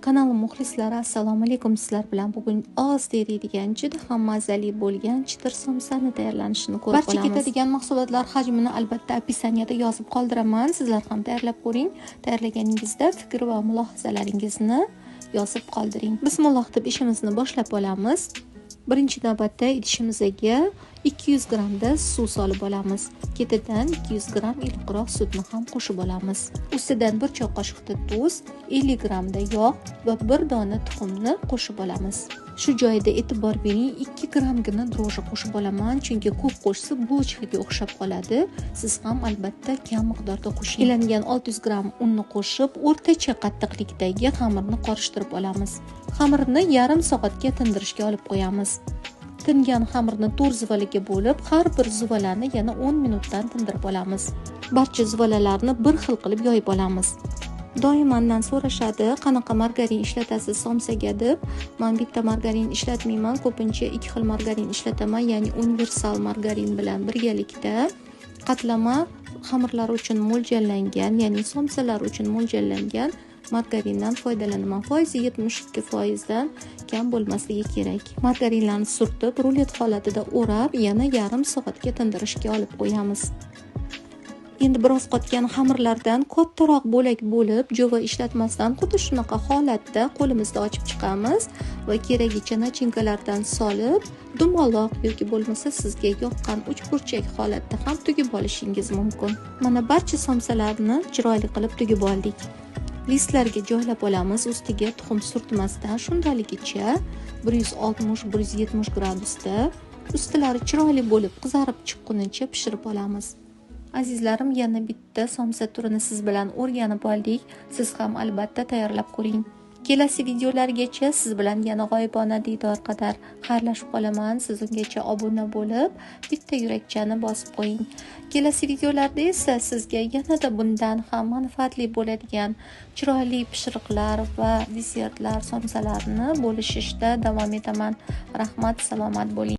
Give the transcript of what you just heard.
Kanalim muxlislari, assalomu alaykum. Sizlar bilan bugun og'izda eriydigan, juda ham mazali bo'lgan chitir somsani tayyorlanishini ko'rib Barcha olamiz. Ketadigan mahsulotlar hajmini albatta описание da yozib qoldiraman. Sizlar ham tayyorlab ko'ring. Tayyorlaganingizda fikr va mulohazalaringizni yozib qoldiring. Bismillah deb ishimizni boshlab olamiz. Birinchi navbatda idishimizga 200 grammda suv solib olamiz. Ketidan 200 gramm iliqroq sutni ham qo'shib olamiz. Ustidan 1 choy qoshiqda tuz, 50 grammda yog' va 1 dona tuxumni qo'shib olamiz. Shu joyda e'tibor bering, 2 grammgina дрожжи qo'shib olaman, chunki ko'p qo'shsa булочка ga o'xshab qoladi. Siz ham albatta kam miqdorda qo'shing. Elangan 600 gramm unni qo'shib, o'rtacha qattiqlikdagi xamirni qorishtirib olamiz. Xamirni yarim soatga tindirishga olib qo'yamiz. Tingan xamirni 4 zuvalaga bo'lib, har bir zuvalani yana 10 minutdan tindirib olamiz. Barcha zuvalalarni bir xil qilib yoyib olamiz. Doim mendan so'rashadi, qanaqa margarin ishlatasiz somsaga deb. Men bitta margarin ishlatmayman, ko'pincha 2 xil margarin ishlataman, ya'ni universal margarin bilan birgalikda qatlama xamirlar uchun mo'ljallangan, ya'ni somsalar uchun mo'ljallangan margarindan foydalanaman. Foizi 72% dan kam bo'lmasligi kerak. Margarinlarni surtib, rulet holatida o'rab, yana yarim soatga tindirishga olib qo'yamiz. Endi biroz qotgan xamirlardan kattaroq bo'lak bo'lib, jova ishlatmasdan xuddi shunaqa holatda qo'limizda ochib chiqamiz va keragicha nachinkalardan solib, dumaloq yoki bo'lmasa sizga yoqqan uchburchak holatda ham tugib olishingiz mumkin. Mana barcha somsalarni chiroyli qilib tugib oldik. Listlarga joylab olamiz, ustiga tuxum surtmasdan shundaligicha 160-170 gradusda ustilari chiroyli bo'lib qizarib chiqqunicha pishirib olamiz. Azizlarim, yana bitta somsa turini siz bilan o'rganib oldik. Siz ham albatta tayyorlab ko'ring. Kelasi videolargacha siz bilan yana g'oyibona diydor qadar xayrlashib qolaman. Siz ungacha obuna bo'lib, bitta yurakchani bosib qo'ying. Kelasi videolarda esa sizga yanada bundan ham manfaatli bo'ladigan chiroyli pishiriqlar va desertlar, somsalarni bo'lishishda davom etaman. Rahmat, salomat bo'ling.